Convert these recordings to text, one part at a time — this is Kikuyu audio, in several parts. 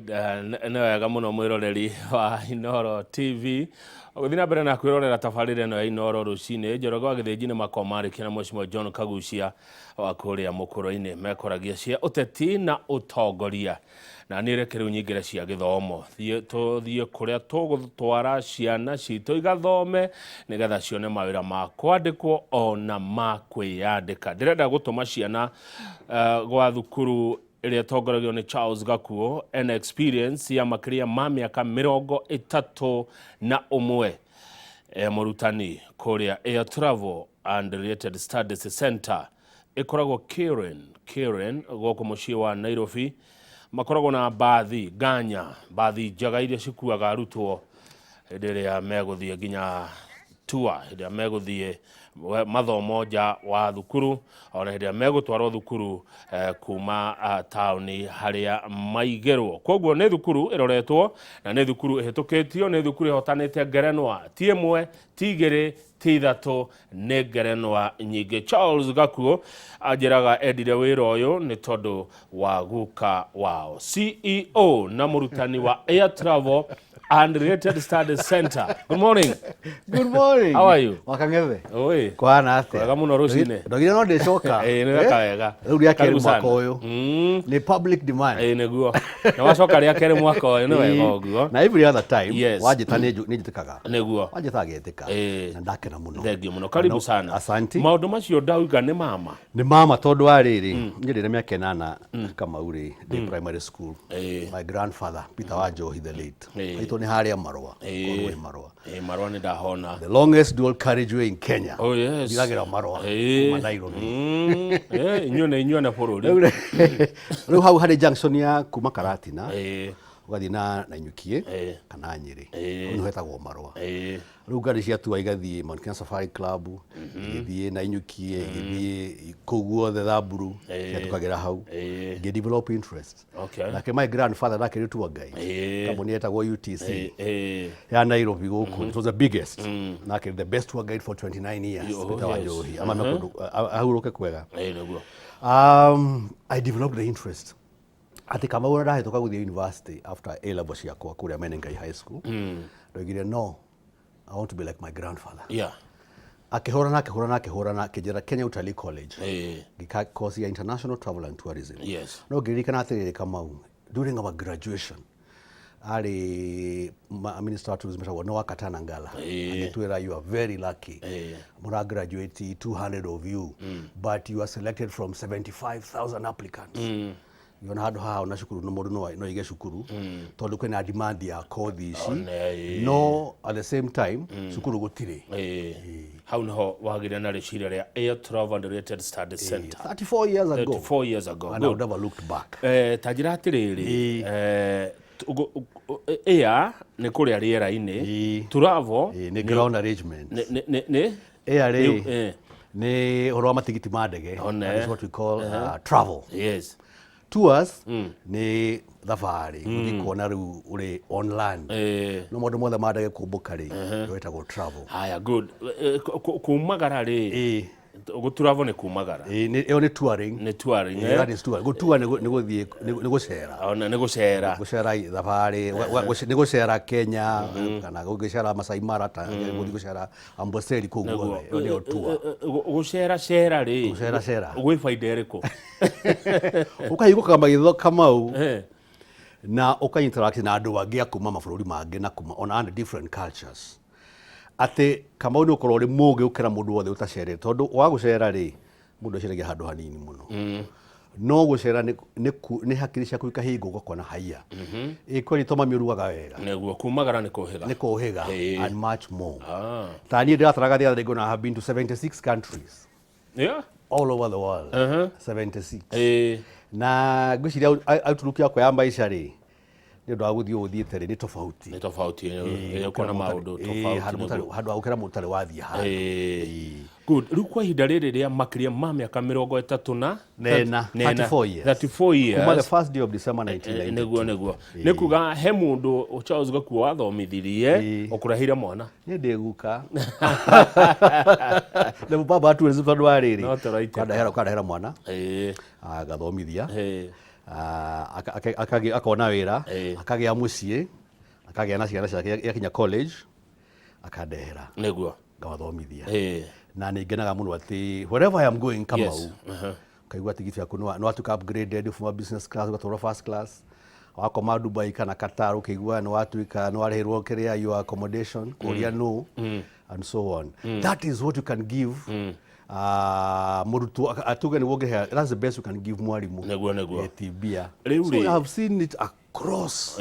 Good, nĩ wega mũno mwĩroreri wa Inooro TV ũgĩthiĩ na mbere na kwĩrorera tabarĩra ĩno ya Inooro rũcinĩ. Njoroge wa Gĩthĩnji nĩ makoragwo marĩkia na Mheshimiwa John Kagucia wa kũrĩa mũkũrũ-inĩ mekoragia cia ũteti na ũtongoria. Na niĩ reke rĩu nyingĩre cia gĩthomo, thiĩ tũthiĩ kũrĩa tũgũtwara ciana citũ igathome nĩgetha cione mawĩra ma kwandĩkwo ona ma kwĩyandĩka. Ndĩrenda gũtũma ciana gwa thukuru ĩrĩa ĩtongoragio nĩ Charles Gakuo, ena experience ya makĩria ma mĩaka 31 e mũrutani kũrĩa Air Travel and Related Studies Center ĩkoragwo Karen, Karen gũkũ mũciĩ wa Nairobi. Makoragwo na mbathi nganya, mbathi njega iria cikuaga arutwo hĩndĩ ĩrĩa megũthiĩ nginya tour, hĩndĩ ĩrĩa megũthiĩ mathomo nja wa thukuru, ona hĩndĩ ĩrĩa megũtwarwo thukuru kuma taũni harĩa maigĩrwo. Koguo nĩ thukuru ĩroretwo na nĩ thukuru ĩhĩtũkĩtio, nĩ thukuru ĩhotanĩte ngerenwa ti ĩmwe, ti igĩrĩ, ti ithatũ, nĩ ngerenwa nyingĩ. Charles Gakuo anjĩraga endire wĩra ũyũ nĩ tondũ wa guka wao, CEO na mũrutani wa Air Travel and Related Studies Center. Good morning. Good morning. How are you? Wakang'ethe. Oi. Kwana atia? Wega mũno rũcinĩ. Ndogire no ndĩcoka. Ĩĩ, nĩ weka wega. Rĩu rĩa kerĩ Karibu mwaka sana. ũyũ. Nĩ public demand. Ĩĩ nĩguo. Na wacoka rĩa kerĩ mwaka ũyũ nĩ wega ũguo. Na every other time wanjĩta nĩ njĩtĩkaga. Nĩguo. Wanjĩta ngetĩka. Ĩĩ. Na ndakena mũno. Thengiũ mũno. Karibu No, sana. Asante. Maũndũ macio ndauga nĩ mama. Nĩ mama tondũ wa rĩrĩ, niĩ ndĩ na mĩaka 8 Kamau rĩ, ndĩ primary school. My grandfather Peter wa Njohi the late. Aitũ nĩ harĩa Marũa. Korwo ĩ Marũa. Ĩĩ, Marũa nĩ ndahona. The longest dual carriageway in Kenya. Oh yes. Ndigagĩra Marũa kuma Nairobi. Inyuĩ nĩ inyuĩ na bũrũri. Rĩu hau harĩ junction ya kuma Karatina ũgathiĩ na Nanyukie kana Nyĩrĩ. Hau nĩho hetagwo Marũa. Rĩu ngari cia tour igathiĩ Mount Kenya Safari Club, igĩthiĩ Nanyukie, igĩthiĩ kũu guothe Thamburu, ciatukagĩra hau. Ngĩ develop interest. Nake my grandfather nake nĩ tour guide. Kambuni yetagwo UTC ya Nairobi gũkũ. It was the biggest. Nake the best tour guide for 29 years. Peter wa Njohi. Amame kũndũ ahurũke kwega. Ĩĩ nĩguo. I developed the interest. Atĩ Kamau ũrĩa ndahĩtũka gũthiĩ university after A level ciakwa kũrĩa Menengai High School. Ndoigire no, I want to be like my grandfather. Akĩhũrana akĩhũrana akĩhũrana akĩnjĩra Kenya Utalii College. Ngĩka course ya International Travel and Tourism. No ngĩririkana atĩrĩrĩ Kamau, during our graduation arĩ Minister wa Tourism etagwo Noah Katana Ngala. Agĩtwĩra you are very lucky. Mũra graduate 200 of you, but you are selected from 75,000 applicants. Yona handũ haha ona cukuru no mũndũ no aige cukuru tondũ kwĩna demand ya kothi ici, no at the same time cukuru gũtirĩ. Hau niho wagire na rĩciria rĩa Air Travel and Related Studies Center. 34 years ago. 34 years ago. And I would never looked back. Ta njĩra atĩrĩrĩ, air nĩ kũrĩa rĩera-inĩ, travel nĩ ground arrangement. Nĩ Air rĩ nĩ ũhoro wa matigiti ma ndege. That is what we call travel. Tours nĩ thabarĩ gũthiĩ kuona rĩu ũrĩ on land. No maũndũ mothe ma ndege kũmbũka rĩ, wĩtagwo travel. Haya, good. Kumagara rĩ, gũtravel nĩ kumagara. Ĩyo nĩ touring. Nĩ touring, eh? That is touring. Gũtour nĩ gũthiĩ, nĩ gũcera. Ona nĩ gũcera. Gũcera thabarĩ, nĩ gũcera Kenya, kana gũgĩcera Masai Mara, ta gũthiĩ gũcera Amboseli kũu guothe, ĩyo nĩyo tour. Gũcera cera rĩ, Gũcera cera. Gwĩ baida ĩrĩkũ? Ũkahingũkaga maitho Kamau, na ũka interact na andũ angĩ a kuma mabũrũri mangĩ na kuma ona and different cultures. Atĩ Kamau nĩ ũkorwo ũrĩ mũgĩ gũkĩra mũndũ wothe ũtacerete, tondũ wa gũcera rĩ, mũndũ aceragia handũ hanini mũno. No gũcera nĩ hakiri ciaku ikahingũka ũkona haiya. Ĩ kweli to mami ũrugaga wega. Nĩguo, kumagara nĩ kũhĩga. Nĩ kũhĩga and much more. Ta niĩ ndĩrataraga the other day ngona I have been to 76 countries. All over the world. 76. Na ngwĩciria outlook yakwa ya maica rĩ, nĩ ũndũ wa gũthiĩ ũũ thiĩte rĩ, nĩ tofauti. Nĩ tofauti, ũkona maũndũ tofauti. Handũ ha gũkĩra mũndũ ũtarĩ wathiĩ handũ. Good. Rĩu kwa ihinda rĩrĩ rĩa makĩria ma mĩaka mĩrongo ĩtatũ na Nena, 34 years. 34 years. Kuma the first day of December 1992. Nĩguo, nĩguo. Nĩ kuga he mũndũ Charles Gakuo wathomithirie, ũkũreheire mwana. Niĩ ndĩ guka. Nĩ baba wa tourism tondũ wa rĩrĩ. No tũraitĩka. Kandehera mwana. Agathomithia. Akona wĩra, akagĩa mũciĩ, akagĩa na ciana ciake, igakinya college, akandehera, ngamathomithia. Na nĩ ngenaga mũno atĩ wherever I am going, Kamau, ukaigua tigiti yaku nĩ watuĩka upgraded kuma business class ũgatwarwo first class. Wakoma Dubai kana Qatar, ũkaigua nĩ watuĩka nĩ warĩhĩrwo kĩrĩa, your accommodation, kũria no, and so on. That is what you can give mũrutwo atuge nĩguo ũngĩhe. That's the best you can give mwarimũ. Nĩguo, nĩguo. Ti mbia. Rĩu So rĩ- I have seen it across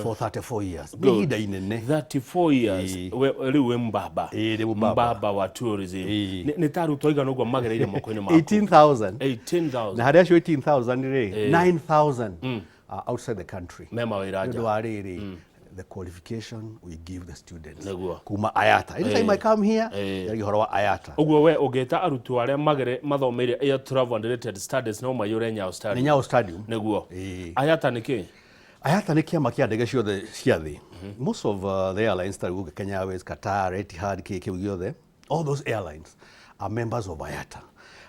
for 34 years. Nĩ ihinda inene. 34 years. Rĩu wĩ mbaba. Ĩĩ, ndĩ mũbaba. Mbaba wa tourism. Nĩ ta arutwo aigana ũguo magereire moko-inĩ maku? 18,000. 18,000. Na harĩ acio 18,000 rĩ, 9,000 are outside the country. Me mawĩra nĩ ũndũ nja. Wa rĩrĩ, the qualification we give the students kuma IATA. Anytime I come here, njaragia ũhoro wa IATA. Ũguo we ũngĩta arutwo arĩa magere mathomeire air travel and related studies no maiyũre Nyayo Nĩ Stadium? Nyayo Stadium. IATA nĩ kĩ? IATA nĩ kĩama kĩa ndege ciothe cia thĩ. Most of the airlines, ta rĩu Kenya Airways, Qatar, Etihad, kĩ kĩu gĩothe, all those airlines are members of IATA.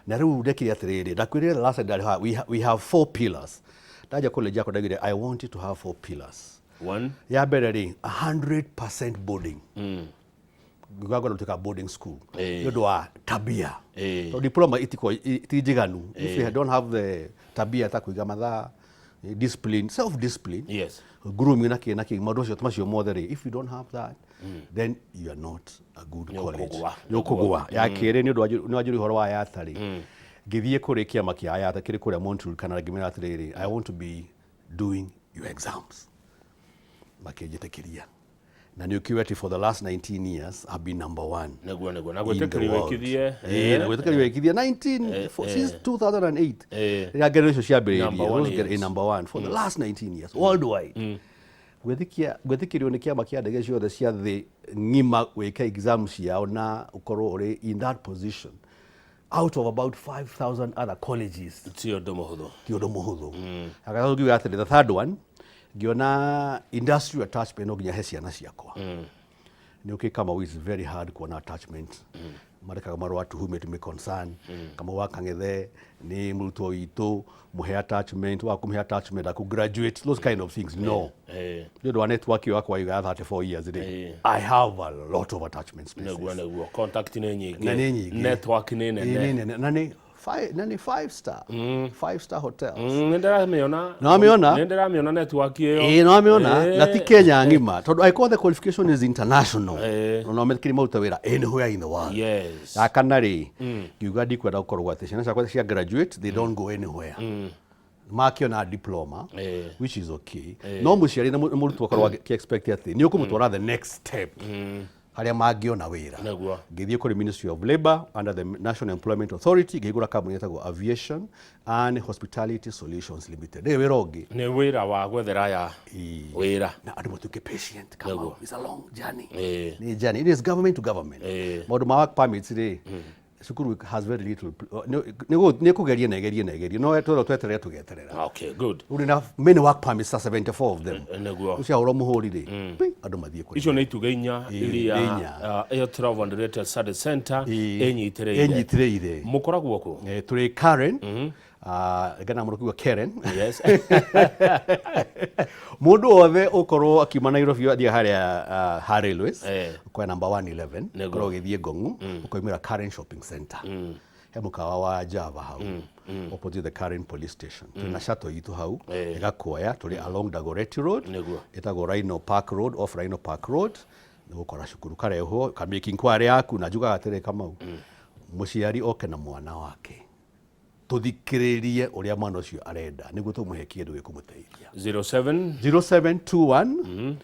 Na rĩu ndekire atĩrĩrĩ, ndakwĩrire the last time ndarĩ haha, we have four pillars. Ndaja college yakwa ndaugire I want you to have four pillars. One. Ya mbere rĩ, 100% boarding. Ngiuga ngwenda gũtuĩka boarding school nĩ ũndũ wa tabia, tondũ diploma itiko ti njiganu if you don't have the tabia, ta kũiga mathaa, discipline, self discipline, grooming na kĩ na kĩ, maũndũ macio macio mothe rĩ, if you don't have that, then you are not a good Nĩ college. ũkũgũa. Nĩ ũkũgũa. Ya kerĩ, nĩ ũndũ nĩ wanjũria ũhoro wa IATA rĩ, ngĩthiĩ kũrĩ kĩama kĩa IATA kĩrĩ kũrĩa Montreal, kana ngĩmera atĩrĩrĩ, "I want to be doing your exams." Makĩnjĩtĩkĩria, na nĩ ũkiuga atĩ for the last 19 years I've been number one Nĩguo na in the gwĩtĩkĩrio world. wĩkithie. Ĩĩ, na gwĩtĩkĩrio wĩkithie 19 since 2008, rĩrĩa ngerio icio ciambĩrĩirie. Number one, Those get a number one for the last 19 years worldwide. Gwĩtĩkĩrio nĩ kĩama kĩa ndege ciothe cia thĩ ng'ima gwĩka exam ciao na ũkorwo ũrĩ in that position out of about 5000 other colleges, ti ũndũ mũhũthũ. Ti ũndũ mũhũthũ. Agacoka ngiuga atĩrĩ, the third one, ngĩona industrial attachment no nginya he ciana ciakwa. Nĩ ũkĩ, Kamau, is very hard kuona attachment. Marekaga marũa to whom it may concern, Kamau wa Kang'ethe nĩ mũrutwo witũ, mũhe attachment, wa kũmũhe attachment aku graduate, those kind of things, no. Nĩ ũndũ wa network ĩyo yakwa iga ya 34 years rĩ, I have a lot of attachment spaces. Nĩguo contact nĩ nyingĩ. Na nĩ nyingĩ. Network nĩ Ĩĩ, nene. nĩ nene, na nĩ five star hotels. Nĩ ndĩramĩona. Nĩwamĩona? Nĩ ndĩramĩona network ĩyo. Ĩĩ, nĩwamĩona. Na ti Kenya ng'ima, tondũ angĩkorwo the qualification is international, no metĩkĩri maruta wĩra anywhere in the world. Ya kana rĩ, ngiuga ndikwenda gũkorwo atĩ ciana ciakwa cia graduate, they don't go anywhere. Makĩona diploma, which is okay, no mũciari na mũrutwo akorwo akĩ-expect atĩ nĩ ũkũmũtwara the next step harĩa mangĩona wĩra. Ngĩthiĩ kũrĩ Ministry of Labour under the National Employment Authority, ngĩhingũra kambuni ĩtagwo Aviation and Hospitality Solutions Limited. Nĩ wĩra ũngĩ. Nĩ wĩra wa gwethera aya wĩra. Na andũ matuĩke patient. Kamau, it's a long journey. Nĩ journey. It is government to government. Maũndũ ma work permits rĩ, cukuru has very little, nĩ kũgeria na ĩgerie na ĩgerie, no twĩrwo tweterere, tũgeterera. Okay, good. Rĩu na many work permits, ta 74 of them. Ũcio ahũrwo mũhũri rĩ, andũ mathiĩ kũrĩ. Icio nĩ itugĩ inya iria nĩ inya. Air Travel and Related Studies Center ĩnyitĩrĩire. Ĩnyitĩrĩire. Mũkoragwo kũ? Tũrĩ Karen, ngena mũno kuga Karen. Mũndũ wothe ũkorwo akiuma Nairobi athiĩ harĩa ha railways, kwa number 111, ũkorwo ũgĩthiĩ Ngong'u, ũkoimĩra Karen Shopping Center, he mũkawa wa Java hau opposite the Karen police station. Twĩna shuttle itũ hau ĩgakuoya. Tũrĩ along Dagoretti Road, ĩtagwo Rhino Park Road, off Rhino Park Road, nĩ gũkora cukuru karehwo ka make inquiry yaku. Na njugaga atĩrĩ, Kamau, mũciari oke na mwana wake, tũthikĩrĩrie ũrĩa mwana ũcio arenda nĩguo tũmũhe kĩndũ gĩkũmũteithia. 07 0721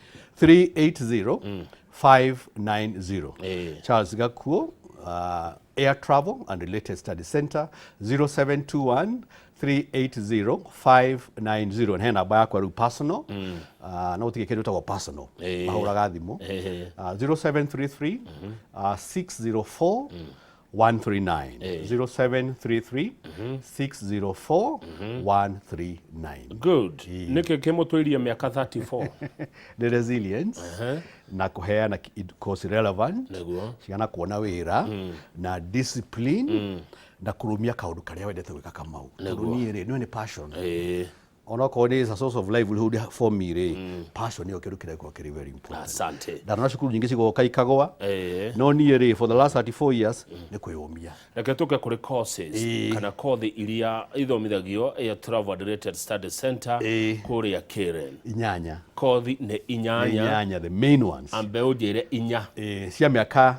380 590. Charles Gakuo, Air Travel and Related Study Center, 0721 380 590. He namba yakwa rĩu personal, no gũtirĩ kĩndũ ĩtagwo personal, mahũraga thimũ, 0733 604. 139. 0733 604 139. Good. Nĩkĩ kĩmũtũirie mĩaka 34? The resilience na kuheana course relevant, ciana kuona wĩra, na discipline, na kũrũmia kaũndũ karĩa wendete gwĩka, Kamau. Tondũ niĩ rĩ, nĩ passion, onokorwo nĩ is a source of livelihood for me rĩ, passion nĩyo kĩndũ kĩrĩa gĩkoragwo kĩrĩ very important. Asante. Ndanona cukuru nyingĩ cigoka ikagwa, no niĩ rĩ, for the last 34 years nĩ kwĩyũmia. Reke tũke kũrĩ courses kana kothi iria ithomithagio ya Travel and Related Studies Center kũrĩa Karen. 8. Kothi nĩ nĩ 8. 8, the main ones. Ambe ũnjĩre 4. Cia mĩaka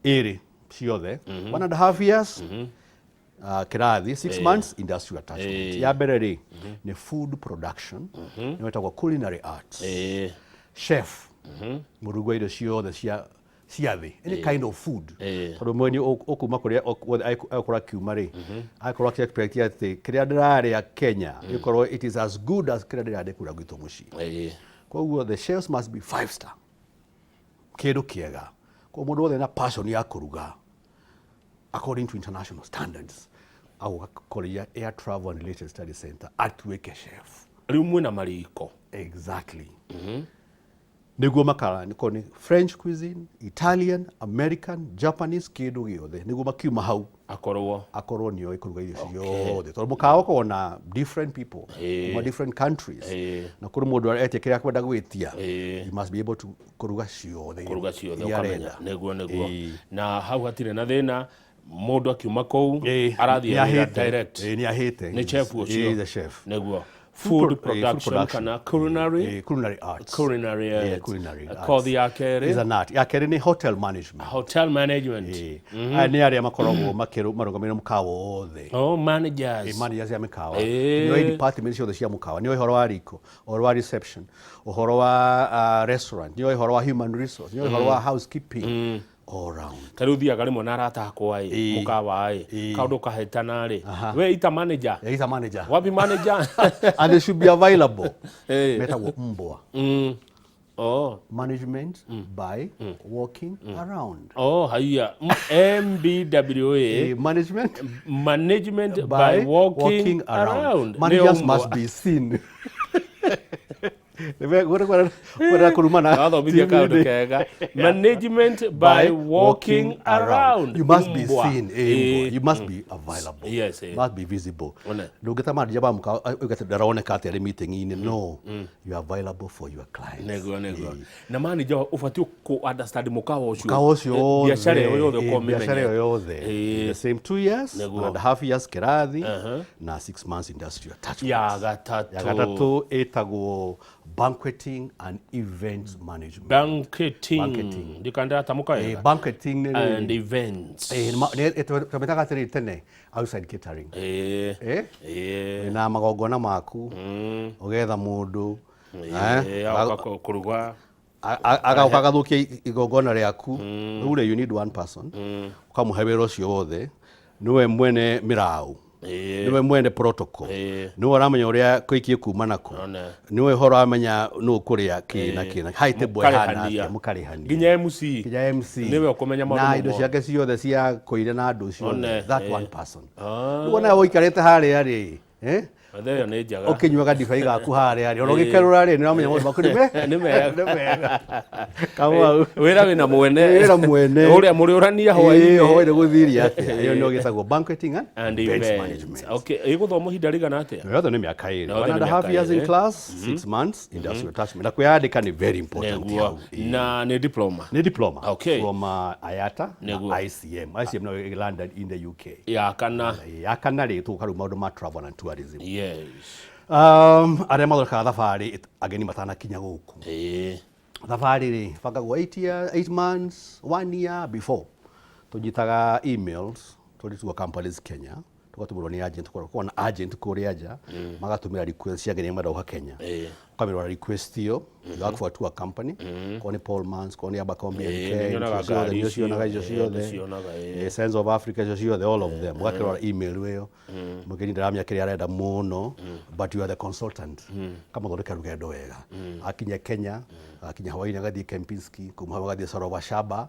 2 ciothe, 1.5 years kĩrathi, 6 months industrial attachment. Ya mbere rĩ, nĩ food production, nĩ wetagwo culinary arts. Chef, mũrugi wa irio ciothe cia thĩ, any kind of food, tondũ mweni ũkuma kũrĩa guothe agũkorwo akiuma rĩ, akorwo akĩ-expect atĩ kĩrĩa ndĩrarĩa Kenya gĩkorwo it is as good as kĩrĩa ndĩrarĩa kũrĩa gwitũ mũciĩ. Koguo the chefs must be five star, kĩndũ kĩega. Koguo mũndũ wothe na passion ya kũruga according to international standards agũka kũrĩa Air Travel and Related Studies Center atuĩke chef. Rĩu mwĩna mariko? Exactly. Nĩguo makara nĩkorwo nĩ French cuisine, Italian, American, Japanese, kĩndũ gĩothe, nĩguo makiuma hau akorwo akorwo nĩoĩ kũruga irio ciothe, tondũ mũkawa ũkoragwo na different people kuma different countries, na kũrĩ mũndũ etie kĩrĩa akwenda gwĩtia. You must be able to kũruga ciothe kũruga ciothe iria ũkamenya arenda. Nĩguo na hau hatirĩ na thĩna, mũndũ akiuma kũu arathiĩ Nĩ wĩra ahĩte. direct. Nĩ ahĩte. Nĩ chef ũcio. The chef. Nĩguo food Food production kana culinary. Culinary arts. Culinary arts. Culinary arts. Kothi ya kerĩ? Is an art. Ya kerĩ nĩ hotel management. Hotel management. Aya nĩ arĩa makoragwo marũgamĩrĩire mũkawa wothe. Oh, managers. Managers ya mĩkawa. Nĩoĩ department ciothe cia mũkawa, nĩoĩ ũhoro wa riko, ũhoro wa reception, ũhoro wa restaurant, nĩoĩ ũhoro wa human resource, nĩoĩ ũhoro wa housekeeping, all round. Ta rĩu thiaga rĩmwe na arata akwa ĩ mũkawa ĩ kaũndũ kahĩtana rĩ, we ita manager. Yeah, he's a manager. Wapi manager? And they should be available. Metagwo mbwa. Oh. Management by walking around. Oh, haiya. MBWA. Management management by by walking around. Managers Nĩyo must mbwa. be seen. Kwenda kũrumana. Wathomithia kaũndũ kega, management by walking around. You must be Mbwa. seen. Mbwa. You must be available. Must be visible. One. Ndũngĩta manager ba mũkawa uge ndaroneka atĩ arĩ meeting-inĩ. No, you are available for your clients. Nĩguo na manager ũbatiĩ kũ understand mũkawa ũcio. Mũkawa ũcio wothe. Biacara ĩyo yothe ũkorwo Biacara ĩyo ũmĩmenyete. yothe. The same 2 years, 1.5 years kĩrathi na 6 months industrial attachment. Ya gatatũ? Ya gatatũ ĩtagwo banqueting and event management. Banqueting. Banqueting. Ndikandĩratamũka wega. Banqueting nĩ And events. Twamĩtaga atĩrĩrĩ tene, outside catering. Na magongona maku ũgetha mũndũ Agoka kũruga. Agoka agathũkia igongona rĩaku. Rĩu rĩ, you need one person ũkamũhe wĩra ũcio wothe. Nĩwe mwene mĩraũ, nĩwe mwene protocol, nĩwe ũramenya ũrĩa kĩiki kuma nako, nĩwe ũhoro ũramenya nũ kũrĩa kĩ na kĩ na high table ĩhana Mũkarĩhania. atĩa, mũkarĩhania. Nginya MC. Nginya MC. Nĩwe ũkũmenya maũndũ na indo mothe. Ciake ciothe cia kũire na andũ ciothe. That one person. Rĩu ona ũikarĩte harĩa rĩ, Wethe ĩyo nĩ njega. Ũkĩnyuaga ndibei gaku harĩa rĩ, ona ũgĩkerũra rĩ, nĩ ũramenya maũndũ maku nĩ Nĩ mega. Nĩ mega, Kamau. Wĩra wĩna mwene. Wĩra mwene. Ũrĩa mũrĩũrania hwaĩ-inĩ. Hwaĩ-inĩ gũthirie atĩa. Ĩyo nĩyo gĩtagwo banqueting and and events events management. Okay, ĩgũthomwo ihinda rĩigana atĩa? Yothe nĩ mĩaka 2. Yothe One nĩ and a half mĩaka years in 2. class, 6 months industrial attachment. Na kwĩyandĩka nĩ very important hau. Na nĩ diploma? Nĩ diploma from IATA na ICM. ICM no London in the UK. Ya kana? Ya kana rĩ, tũgũka rĩu maũndũ ma travel and tourism. Arĩa mathondekaga thabarĩ ageni matanakinya gũkũ. Thabarĩ rĩ, bangagwo 8 months, one year before. Tũnyitaga emails tũrĩ Tour Companies Kenya, tũgatũmĩrwo nĩ agent, tũkoragwo na agent kũrĩa nja, magatũmĩra request cia ageni marĩa marauka Kenya. Ũkamĩrora request ĩyo, you work for a tour company, korwo nĩ Paul Mans, korwo nĩ Abercrombie and Kent, Nĩnyonaga icio ciothe ngari nĩũcionaga icio, icio ciothe. Nĩcionaga. Sense of Africa, icio ciothe, all of them. Ũgakĩrora email ĩyo, mũgeni ndaramenya kĩrĩa arenda mũno, but you are the consultant. Kamathondeka rũgendo wega. Akinya Kenya, akinya hwaĩ-inĩ agathiĩ Kempinski, kuma hau agathiĩ Sarova Shaba.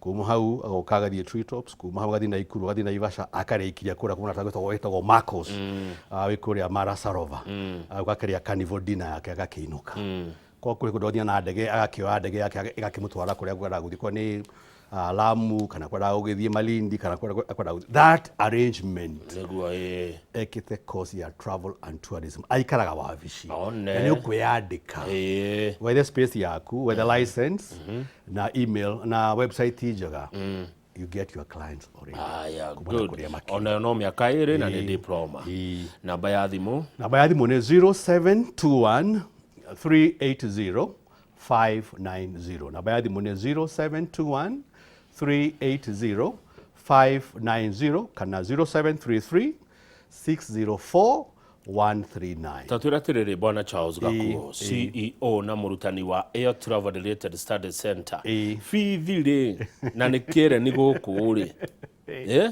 Kuma hau agoka agathiĩ Treetops, kuma hau agathiĩ Naikuru, agathiĩ Naivasha, akarĩkiria kũrĩa kũna gwĩtagwo wĩtagwo Marcos, wĩ kũrĩa Mara Sarova, agoka akarĩa carnival dinner yake, agakĩinũka. Kwa kũrĩ kũndũ athiĩ na ndege, agakĩoya ndege yake ĩgakĩmũtwara kũrĩa akwendaga gũthiĩ, korwo nĩ Lamu kana kwendaga gũgĩthiĩ Malindi kana kũrĩa akwendaga gũthiĩ. That arrangement, Nĩguo, ĩĩ. Ekĩte course ya travel and tourism, aikaraga wabici. One. Na nĩ ũkwĩyandĩka, wethe space yaku, wethe license na email na website njega, you get your clients already. Aya, Kumana good. Kũrĩa makĩria. Onayo no mĩaka 2 na nĩ diploma. Namba ya thimũ? Namba ya thimũ nĩ 0721 380 590. Namba ya thimũ nĩ 0721 380 590 kana 0733 604 139. Tatwĩra atĩrĩrĩ, bwana Charles Gakuo, CEO na mũrutani wa Air Travel Related Studies Center, bithi rĩ, na nĩ kĩre nĩ gũkũ rĩ? Eh?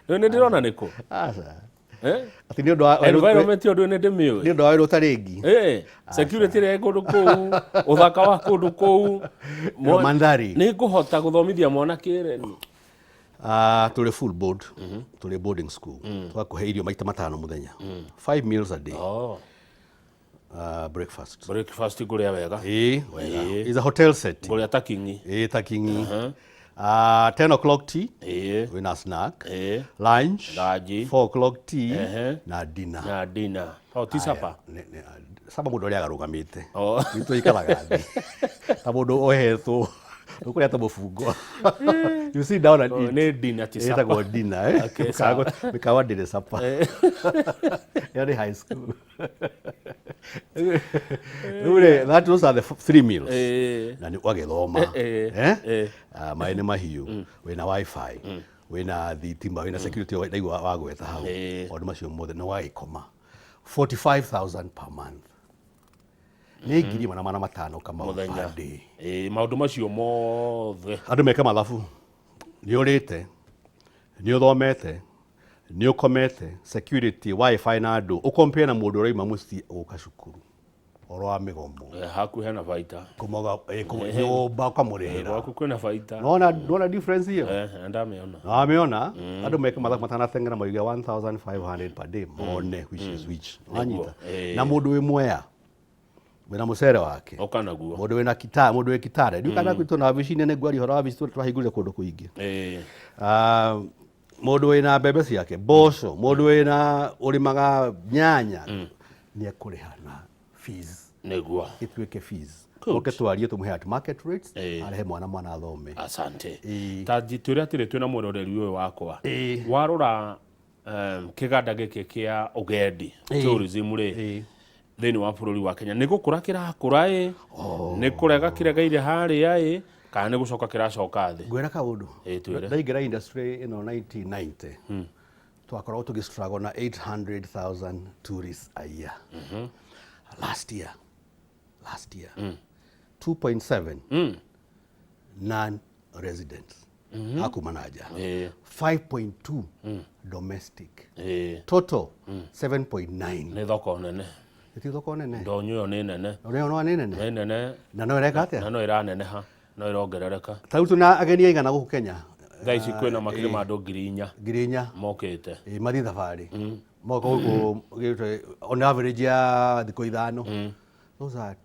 Rĩu nĩ ndĩrona nĩ kũ? Aca. Eh? Atĩ nĩ ũndũ wa Environment ĩyo ndũĩ nĩ ndĩmĩũĩ. Nĩ ũndũ wa wĩra ũtarĩngi. Security ĩrĩa ĩ kũndũ kũu, ũthaka wa kũndũ kũu. Mandhari. Nĩ ngũhota gũthomithia mwana kĩreni? Tũrĩ full board, tũrĩ boarding school, tũgakũhe irio maita 5 mũthenya, five meals a day. Breakfast. Breakfast ngũrĩa wega. Ĩĩ, wega. Is a hotel set. Ngũrĩa ta kingi. Ĩĩ, ta kingi. 10 o'clock tea, wĩna snack. Lunch. Lunch. 4 o'clock tea na dinner. Na dinner. Oh, ti supper? Supper mũndũ arĩaga arũgamĩte. Oh. Gwitũ ikaraga thĩ ta mũndũ ohetwo, ũkũrĩa ta mũbungo. You sit down and Oh, eat. Nĩ dinner ti supper. Ĩtagwo dinner, eh? Okay, sawa. Mĩkawa ndĩrĩ supper. Ĩyo nĩ high school. Rĩu rĩ, those are the three meals. Na nĩ ũgagĩthoma. Eh? Maĩ nĩ mahiũ, wĩna WiFi, wĩna thitima, wĩna security, ndaigua wagweta hau. Maũndũ macio mothe na ũgagĩkoma. 45,000 per month. Nĩ 1,500 Kamau Mũthenya. Per day. Maũndũ macio mothe. Andũ meke mathabu. Nĩ ũrĩte, nĩ ũthomete, nĩ ũkomete, security, WiFi na andũ, ũkompare na mũndũ ũraima mũciĩ gũka cukuru ũhoro wa mĩgomo. Haku hena baita. Kũmoga, nyũmba ũkamũrĩhĩra. Gwaku kwĩna baita. Nona difference ĩyo? Ndamĩona. Wamĩona? Andũ meke mathabu matanateng'era moige 1500 per day, mone which is which. Wanyita? Na mũndũ wĩ Mwea wĩna mũcere wake, Oka naguo. Mũndũ wĩna kita, mũndũ wĩ Kitale, ndiũ kana gwitũ na wabici nene, ngwaria ũhoro wa wabici, twahingũrire kũndũ kũingĩ. Mũndũ wĩna mbembe ciake, mboco, mũndũ wĩna ũrĩmaga nyanya, nĩ ekũrĩha na fees. Ĩtuĩke fees. Good. Oke twarie, tũmũhe at market rates, arehe mwana athome. Asante. Ĩĩ. Ta twĩre atĩrĩ, twĩna mwĩroreri ũyũ wakwa, Ĩĩ. warora kĩganda gĩkĩ kĩa ũgendi, tourism rĩ, thĩinĩ wa bũrũri wa Kenya, nĩ gũkũra kĩrakũra ĩ, nĩ kũrega kĩregeire harĩa ĩ, kana nĩ gũcoka kĩracoka thĩ? Ngwĩra kaũndũ. Ĩĩ, twĩre. Ndaingĩra industry ĩno 1990, twakoragwo tũgĩ struggle na 800,000 tourists a year. Last year 2.7 non residents akuma na nja, 5.2 domestic, total 7.9. Nĩ thoko nene. Ĩti thoko nene. Ndonyo ĩyo nĩ nene. Ũrĩa ũrona nĩ nene. Nĩ nene. Na no ĩreka atĩa? Na no ĩraneneha, no ĩrongerereka. Ta rĩu tũna ageni aigana gũkũ Kenya? Thaa ici kwĩna makĩria ma andũ 4,000. 4,000. Mokĩte. Ĩ, mathiĩ thabarĩ moka gũkũ on average ya thikũ 5, those are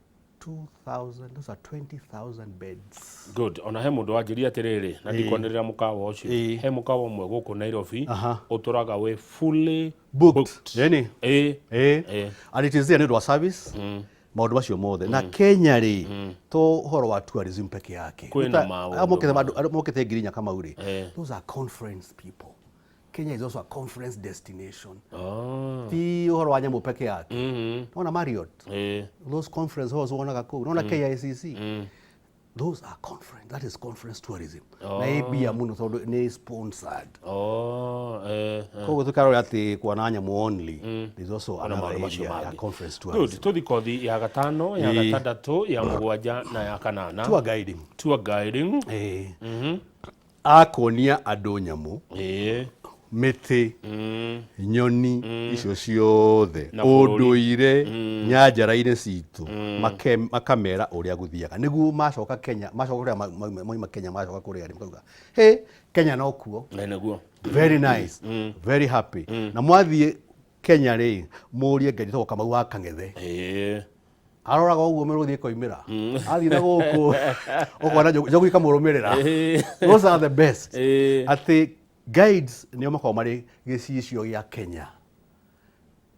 2000, those are 20,000 beds. Good. Ona he mũndũ wanjĩria atĩrĩrĩ, na ndikwanĩrĩra mũkawa ũcio, he mũkawa ũmwe gũkũ Nairobi ũtũraga wĩ fully booked. Ĩni. Ĩ. Ĩ. Ĩ. And it is there nĩ ũndũ wa service, maũndũ macio mothe. Na Kenya rĩ, to ũhoro wa tourism peke yake. Kwĩna maũndũ. Arĩa mokĩte 4,000 Kamau rĩ, those are conference people. Kenya is also a conference destination. Ti ũhoro wa nyamũ peke yake. Nona Marriott, those conference halls wonaga kũu, nona KICC, those are conference, that is conference tourism, na ĩ mbia mũno tondũ nĩ sponsored. Oh, eh. Koguo tũkarora atĩ kuona nyamũ only, there's also another Maũndũ macio area ya mangĩ. conference Good. tourism. Tũthi kothi ya gatano, ya gatandatũ, ya mũgwanja na ya kanana. Tour guiding. Tour guiding. Ĩ, akuonia andũ nyamũ, mĩtĩ, Nyoni icio ciothe, Na bũrũri. Ũndũire nyanjara-inĩ citũ, makamera ũrĩa gũthiaga nĩguo macoka Kenya, macoka kũrĩa moima Kenya, macoka kũrĩa rĩ, makauga hey, Kenya no kuo. Na nĩguo. Very nice, very happy. Na mwathiĩ Kenya rĩ, mũrie Ngai tagwo Kamau wa Kang'ethe. Aroraga ũguo mĩrũthi ĩkoimĩra, athiĩ na gũkũ ũkona njogu ikamũrũmĩrĩra. Those are the best. Atĩ guides nĩo makoragwo marĩ gĩcicio gĩa Kenya,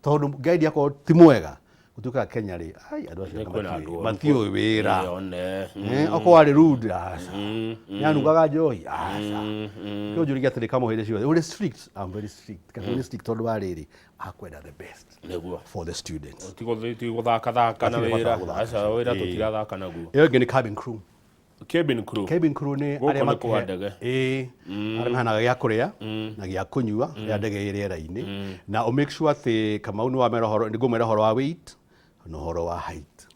tondũ guide akorwo ti mwega, gũtuĩkaga Kenya rĩ, ai, andũ acio Nĩ kwĩna andũ oru. Matiũĩ wĩra. Ĩĩ, one. Okorwo arĩ rude, aca, nĩanungaga njohi, aca. Kĩo njũririe atĩrĩ, kamwe hĩndĩ ciothe ũrĩ strict? I'm very strict. Kana nĩ strict tondũ wa rĩrĩ, akwenda the best for the students. Ti gũthakathaka na Hatirĩ bata wĩra. wa gũthaka. Aca, wĩra tũtirathaka naguo. Ĩyo ĩngĩ nĩ cabin crew. Cabin crew. Cabin crew nĩ Gũkũ arĩa nĩ kwa ndege. Ĩĩ, arĩa mahanaga gĩa kũrĩa na gĩa kũnyua rĩrĩa ndege ĩ rĩera-inĩ, na ũ make sure atĩ Kamau nĩ wamera ũhoro, nĩ ngũmera ũhoro wa weight na ũhoro wa height.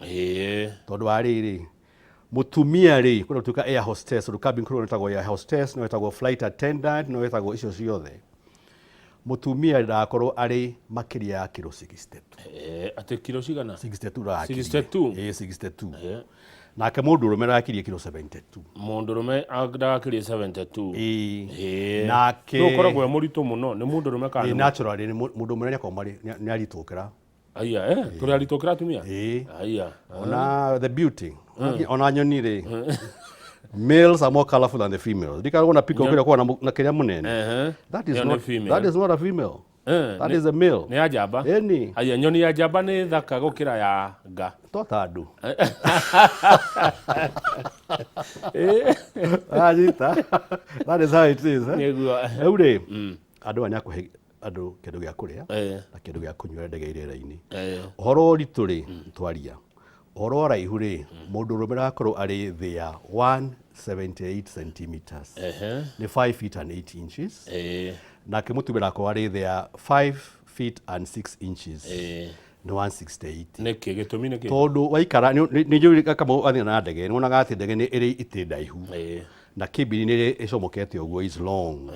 Tondũ wa rĩrĩ, mũtumia rĩ, kwenda gũtuĩka air hostess, tondũ cabin crew no ĩtagwo air hostess, no ĩtagwo flight attendant, no ĩtagwo icio ciothe, mũtumia ndagakorwo arĩ makĩria ya kiro 62. Atĩ kiro cigana? 62 ndagakirie. 62? Ĩĩ, 62. Nake mũndũ ũrũme ndagakirie kiro 72. Mũndũrũme ndagakirie 72. Ĩĩ. Nĩ ũkoragwo e mũritũ mũno, nĩ mũndũrũme kana Ĩĩ, nĩ naturally nĩ mũndũ mũnene nĩakoragwo marĩ nĩ aritũ gũkĩra. Aya, tũrĩ aritũ gũkĩra atumia? Ĩĩ. Aya. Ona the beauty, ona nyoni rĩ, males are more colorful than the females. Ndikarwo na peacock ĩrĩa ũkoragwo na kĩrĩa mũnene. That is Ĩyo nĩ not female. That is not a female. That is a male. Nĩ ya njamba. Ĩni. Aya, nyoni ya njamba nĩ thaka gũkĩra ya nga. To ta andũ. Anyita. That is how it is. Eh? Nĩguo. Rĩu rĩ, andũ aya nĩ akũhe andũ kĩndũ gĩa kũrĩa na kĩndũ gĩa kũnyua ndege rĩera-inĩ. Ũhoro wa ũritũ rĩ, twaria. Ũhoro wa ũraihu rĩ, mũndũ ũrũme ndagakorwo arĩ thĩ ya 178 centimeters. Nĩ 5 feet and 8 inches. Nake mũtumia ndagakorwo arĩ thĩ ya 5 feet and 6 inches. Nĩ 168. Nĩkĩ gĩtũmi nĩkĩ? Tondũ waikara nĩ njũĩ Kamau athiĩ na ndege, nĩ wonaga atĩ ndege nĩ ĩrĩ itĩ ndaihu na kĩmbini nĩ ĩcomokete ũguo, is long.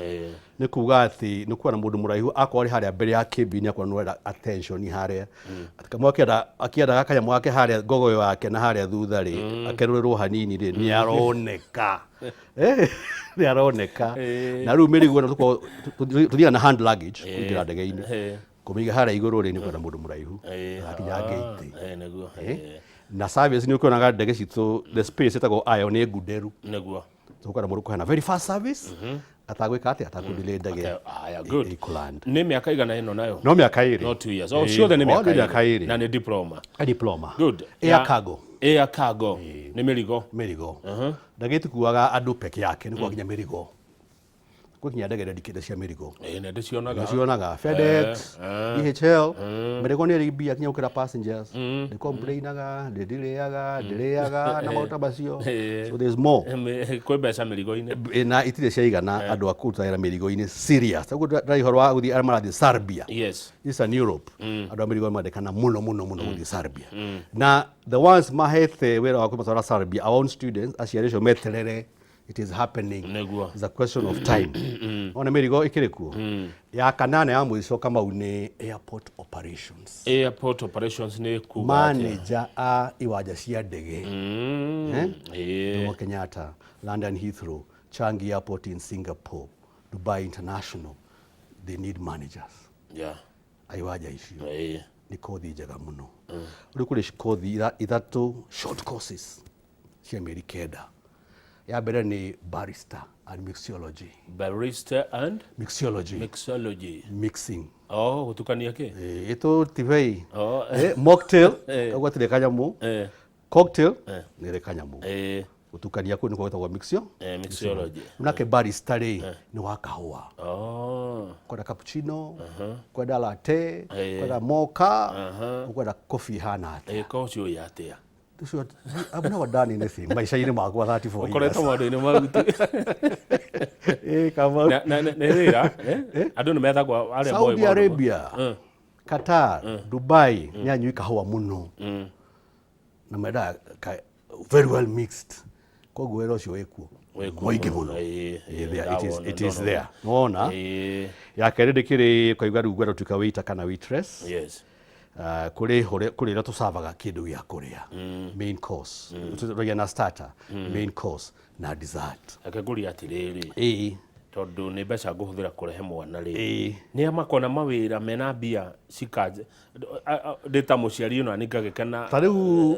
Nĩ kuga atĩ nĩ kuona mũndũ mũraihu akorwo arĩ harĩa mbere ya kĩmbini, akorwo nĩ ũrenda attention harĩa. Atĩ Kamau akĩenda kanyamũ gake harĩa ngogoyo yake na harĩa thutha rĩ, akerũrĩrwo hanini rĩ, nĩ aroneka. Nĩ aroneka. Na rĩu mĩrigo ĩno tũkoragwo tũthiaga na hand luggage kũingĩra ndege-inĩ. Kũmĩiga harĩa igũrũ rĩ, nĩ kwenda mũndũ mũraihu agakinya ngĩti. Nĩguo. Na service nĩ ũkĩonaga ndege citũ, the space ĩtagwo aisle nĩ ngunderu. Tũkwenda mũndũ kũheana very fast service, atagwĩka atĩ atakũdelay ndege Aya, good. ĩkũland. Nĩ mĩaka igana ĩno nayo? No mĩaka 2. No 2 years. Oh, ciothe nĩ Oh, mĩaka nĩ mĩaka 2. 2. Na nĩ diploma. A diploma. Good. Air cargo. Air cargo. Nĩ mĩrigo. Mĩrigo. Ndege ĩtikuaga andũ peke yake, nĩ kuaga nginya mĩrigo. Kwĩ nginya ndege dedicated cia mĩrigo. Ĩĩ, nĩ ndĩcionaga. Nĩcionaga FedEx, DHL, mĩrigo nĩ ĩrĩ mbia nginya gũkĩra passengers. Ndĩcomplainaga, ndĩdilayaga, ndĩrĩaga na maũndũ ta macio. So there's more. Kwĩ mbeca mĩrigo-inĩ. Na itirĩ ciaigana andũ a kũruta wĩra mĩrigo-inĩ serious. Ũguo ndĩraria ũhoro wa gũthiĩ arĩa marathiĩ Serbia. Eastern Europe. Andũ a mĩrigo mandĩkana mũno mũno mũno gũthiĩ Serbia. Na the ones mahete wĩra wa kũmatwara Serbia, our own students, aciari acio meterere, it is happening. It's a question of time. Ona mĩrigo ĩkĩrĩ kuo. Ya kanana ya mũico, Kamau, nĩ airport operations. Airport operations nĩ kuga atĩa? Manager a iwanja cia ndege. Eh? Jomo Kenyatta, London Heathrow, Changi Airport in Singapore, Dubai International, they need managers. A iwanja icio. Nĩ kothi njega mũno. Rĩu kũrĩ kothi ithatũ, short courses cia mĩeri 9. Ya mbere nĩ barista and mixology. Barista and mixology. Mixology. Mixing. Oh, gũtukania kĩ? Ĩtũ tibei. Mocktail, koguo hatirĩ kanyamũ. Cocktail nĩ ĩrĩ kanyamũ. Gũtukania kũu nĩkuo gwĩtagwo mixio. Mixology. Nake barista rĩ, nĩ wa kahũa. Kwenda cappuccino, kwenda latte, kwenda mocha, ũkwenda coffee ihana atĩa? Ko ũcio ũyũ atĩa? Ũcio, I've never done anything maica-inĩ makwa 34 years. Ũkoretwo maũndũ-inĩ mau tu. Ĩĩ, Kamau. Na nĩ wĩra, eh? Andũ nĩ methagwo arĩa moĩ Saudi maũndũ Arabia, Qatar, Dubai nĩ anyui kahũa mũno na mendaga very well mixed, koguo wĩra ũcio wĩkuo. Mũingĩ mũno. There, it is there. Nĩwona ya kerĩ ndĩkĩrĩ kwaigua rĩu ngwenda gũtuĩka waiter kana waitress. Kũrĩ ũrĩa tũcavaga kĩndũ gĩa kũrĩa, main course, tũragia na starter, main course na dessert. Reke ngũrie atĩrĩrĩ, tondũ nĩ mbeca ngũhũthĩra kũrehe mwana rĩ, nĩ a makona mawĩra mena mbia cika ndĩ ta mũciari ona nĩ ngagĩkena. Ta rĩu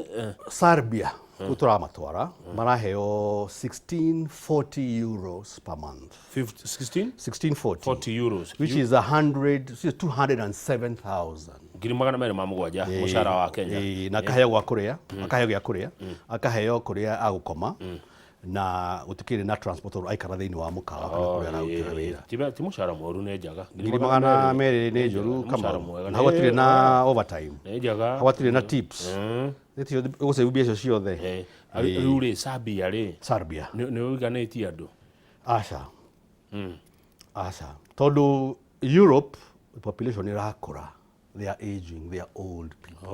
Serbia kũu tũramatwara maraheo €1640 per month. 50, 16 1640. €40. Which is 100, 207,000. 207,000 mũcara wa Kenya. Ĩĩ, na akaheo gwa kũrĩa, akaheo gĩa kũrĩa, akaheo kũrĩa agũkoma, na gũtikĩrĩ na transport tondũ aikara thĩinĩ wa mũkawa kana kũrĩa ararutĩra wĩra. Ti mũcara mũru, nĩ njaga. 200,000 nĩ njũru? Nĩ mũcara Kamau. Mwega. Na hau hatirĩ na overtime. Nĩ njaga. Hau hatirĩ na tips. Ũgũcĩbu mbia icio ciothe. Rĩu rĩ, Serbia rĩ, Serbia. Nĩ ũiganĩtie andũ? Aca, aca, tondũ Europe population ĩrakũra, they are aging, they are old people.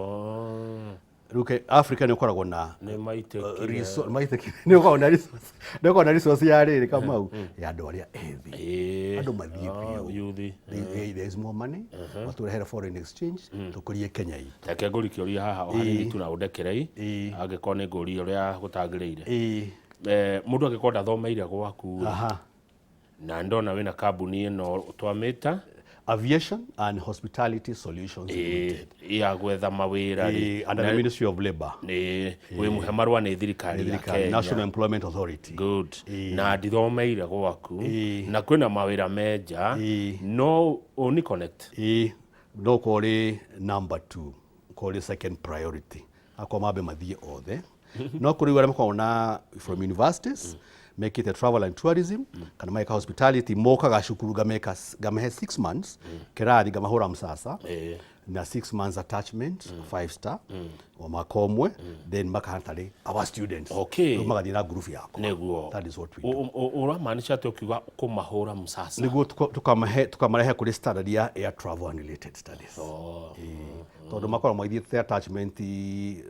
Rĩu Africa nĩ ũkoragwo na Nĩ maitĩkire. Nĩ ũkoragwo na resource, nĩ ũkoragwo na resource ya rĩrĩ, Kamau, ya andũ arĩa ethĩ. Andũ mathiĩ biũ. Yuthi. There is more money, matũrehere foreign exchange, tũkũrie Kenya itũ. Reke ngũri kĩũria haha o hanini tu na ũndekerei angĩkorwo nĩ ngũria ũrĩa gũtagĩrĩire. Mũndũ angĩkorwo ndathomeire gwaku rĩ, na ndona wĩna kambuni ĩno twamĩta Aviation and Hospitality Solutions Limited. Ya gwetha mawĩra rĩ, Under the Ministry of Labor. Nĩ wĩ mũhe marũa nĩ thirikari ya Thirikari, Kenya. National Employment Authority. Good. Na ndithomeire gwaku na kwĩna mawĩra menja, no ũni connect? Ĩĩ, no korĩ number two, korĩ second priority, akwa mambe mathiĩ othe, no kũrĩ arĩa makoragwo na from universities mekĩte travel and tourism kana mageka hospitality, mokaga cukuru ngameka ngamahe 6 months kĩrathi, ngamahũra msasa na 6 months attachment five star o mwaka ũmwe, then makahana tarĩ our students. Rĩu magathiĩ na group yakwa. That is what we do. Ũramaanisha atĩ ũkiuga kũmahũra msasa? Nĩguo tukamarehe kũrĩ standard ya air travel and related studies. Ĩĩ. Tondũ makoragwo magĩthiĩte attachment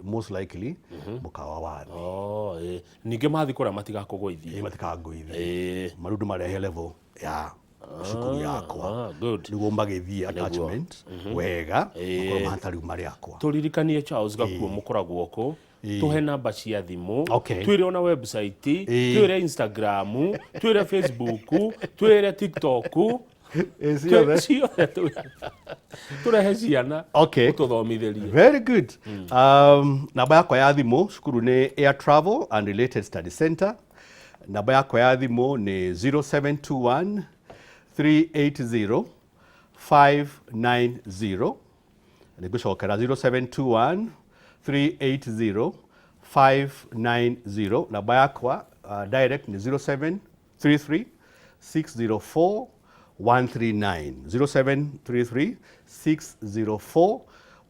most likely mũkawa wa thĩ. Oh, ĩĩ. Ningĩ mathiĩ kũrĩa matigakũgũithie. Ĩĩ, matikangũithie, marundu marehe level ya cukuru yakwa. Ah, good. Nĩguo magĩthiĩ attachment wega, makorwo mahana rĩu marĩ akwa. Tũririkanie, Charles Gakuo, mũkoragwo kũ? Tũhe namba cia thimũ. Twĩre ona website, twĩre Instagram, twĩre Facebook, twĩre TikTok. Ciothe. Ciothe tũrehe ciana ũtũthomithĩrie. Very good. Namba yakwa ya thimũ, cukuru nĩ Air Travel and Related Study Center. Namba yakwa ya thimũ nĩ 0721 380 590. Nĩ ngũcokera, 0721 380 590. Namba yakwa direct nĩ 0733 604 139, 0733 604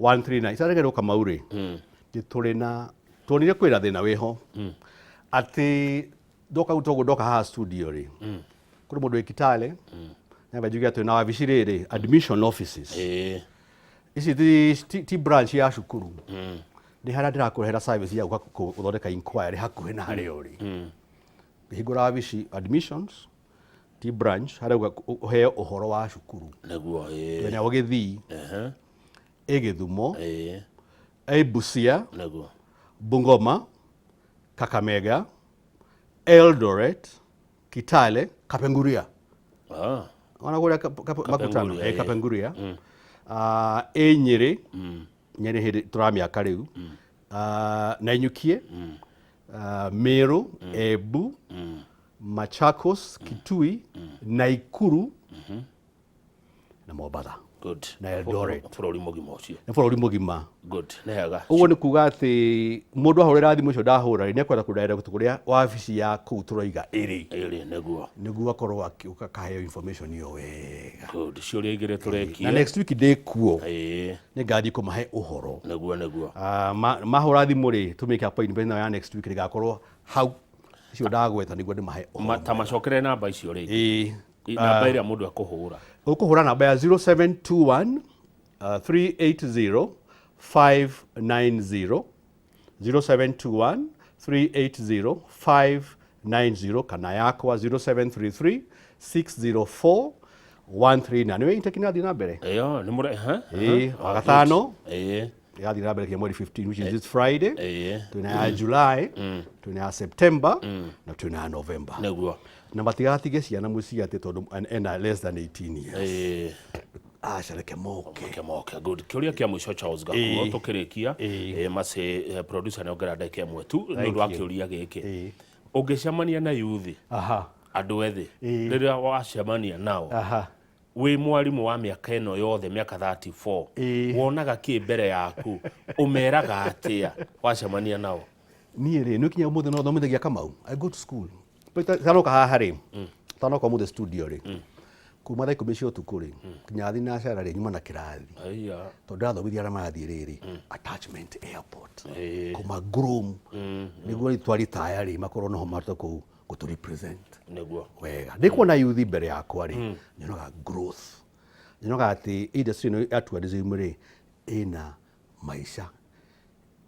139. Itaregerwo Kamau rĩ, nĩ tũrĩ na tuonire kwĩna thĩna wĩho atĩ ndoka toguo ndoka haha studio rĩ, kũrĩ mũndũ wĩ Kitale nyamba njuge atĩ na wabici rĩrĩ admission offices ici ti branch ya cukuru, nĩ harĩa ndĩrakũrehera service ya gũka gũthondeka inquiry hakuhĩ na harĩa ũrĩ. Hingũra wabici admissions, ti branch, harĩa ũheo ũhoro wa cukuru. Nĩguo, ĩĩ. Twĩna Gĩthii, ĩ Gĩthumo, ĩ Busia, Bungoma, Kakamega, Eldoret, Kitale, Kapenguria. Ona kũrĩa makutano. Kapenguria, ĩ Kapenguria. Ah, ĩ Nyĩrĩ, Nyĩrĩ hĩndĩ tũramĩaka rĩu. Ah, Nanyukie, ah, Meru, Embu, Machakos, Kitui, Naikuru na Mombatha. Na Eldoret. Bũrũri mũgima ũcio. Nĩ bũrũri mũgima. Good, nĩ hega. Ũguo nĩ kuga atĩ mũndũ ahũrĩra thimũ icio ndahũra rĩ, nĩ ekwenda kũdirect kũrĩa wabici ya kũu tũroiga ĩrĩ. Ĩrĩ, nĩguo. Nĩguo akorwo akĩũka akaheo information ĩyo wega. Good, ciũria igĩrĩ Na tũrekie. next week ndĩ kuo, nĩ ngathiĩ kũmahe ũhoro. Nĩguo. Ah, mahũra thimũ rĩ, tũmĩke appointment nayo ya next week rĩgakorwo hau icio ndagweta nĩguo ndĩmahe ũhoro. Ta macokere namba icio rĩngĩ. Ĩĩ. Namba ĩrĩa mũndũ ekũhũra. Ũkũhũra namba ya 0721 380 590, 0721 380 90 kana yakwa 0733 604 139. Nĩ intake inathiĩ na mbere. Ĩyo nĩ mũre ha. Ĩĩ, wagatano. Ĩĩ. Ĩrathiĩ na mbere kinya mweri 15, which is this Friday. Ĩĩ. Twĩna ya July, twĩna ya September na twĩna ya November. Nĩguo. Na matigatige ciana mũciĩ atĩ tondũ ena less than 18 years. Ĩĩ. Aca, reke moke. Moke moke. Good. Kĩũria kĩa mũico, Charles Gakuo, Ĩĩ. tũkĩrĩkia. Ĩĩ. Ĩĩ, macĩ producer nĩ ongera ndagĩka ĩmwe tu nĩ ũndũ wa you. kĩũria gĩkĩ. Ĩĩ. Ũngĩcemania na yuthi, andũ ethĩ, Ĩĩ. rĩrĩa wacemania nao, wĩ mwarimũ wa mĩaka ĩno yothe, mĩaka 34, Ĩĩ. wonaga kĩ mbere yaku? Ũmeraga atĩa wacemania nao? Niĩ rĩ, nĩ kinya ũmũthĩ no thomithagia, Kamau. I go to school. Tanoka haha rĩ, tanoka ũmũthĩ studio rĩ, kuma thaa 10 cia ũtukũ rĩ kinya thinacara rĩ, nyuma na kĩrathi. Aiya. Tondũ ndathomithia arĩa marathiĩ rĩrĩ attachment airport, Ĩĩ. kũma groom nĩguo twaritaya rĩ, makorwo noho mahote kũu gũtũ represent Nĩguo. wega. Ndĩkuona yuthi mbere yakwa rĩ, nyonaga growth, nyonaga atĩ industry ĩno ya tourism rĩ, ĩna maica,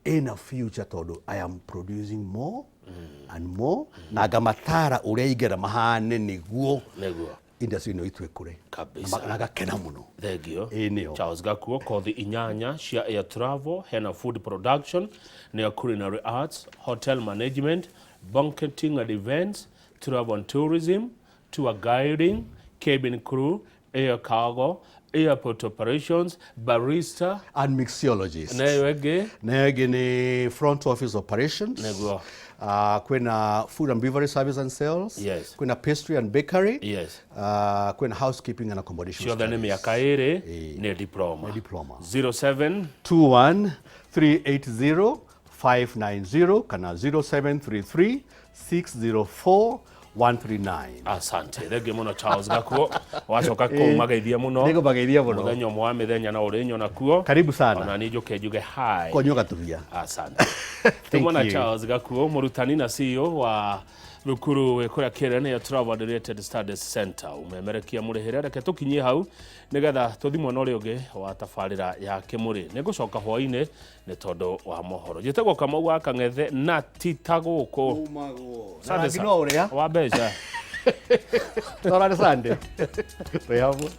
ĩna future, tondũ I am producing more and more, na ngamatara ũrĩa ingĩenda mahane nĩguo Nĩguo. industry ĩno itũ ĩkũre. Kabisa. Na ngakena mũno. Thengio. Ĩĩ, nĩyo. Charles Gakuo, kothi inyanya cia air travel, hena food production, nĩyo culinary arts, hotel management, banqueting and events, travel and tourism, tour guiding, cabin crew, air cargo, airport operations, barista and mixologist. Nayo ĩngĩ? Nayo ĩngĩ nĩ front office operations. Nĩguo. Kwĩna food and beverage service and sales. Kwĩna pastry and bakery. Kwĩna housekeeping and accommodation Ciothe nĩ studies. mĩaka ĩrĩ, nĩ diploma. Nĩ diploma. 07 21 380 590 kana 0733 604 139. Asante, thengiũ mũno, Charles Gakuo. Wacoka kũu mageithia mũno. Nĩngũmageithia mũno. Mũthenya ũmwe wa mĩthenya no ũrĩnyona kuo. Karibu sana. Ona niĩ njũke njuge hi. Konyua gatubia. Asante. Thank Tumona you. Charles Gakuo, mũrutani na CEO wa thukuru wĩ kũrĩa Karen ya Travel and Related Studies Center, umemerekia mũrĩhĩre. Reke tũkinyie hau nĩgetha tũthi mwena ũrĩa ũngĩ wa tabarĩra ya kĩmũrĩ. Nĩ ngũcoka hwainĩ nĩ tondũ wa mohoro. Njĩtagwo Kamau wa Kang'ethe na ti ta gũkũ. Na rangi no ũrĩa. Wa mbeca. Twarane Sunday. Twĩ hamwe.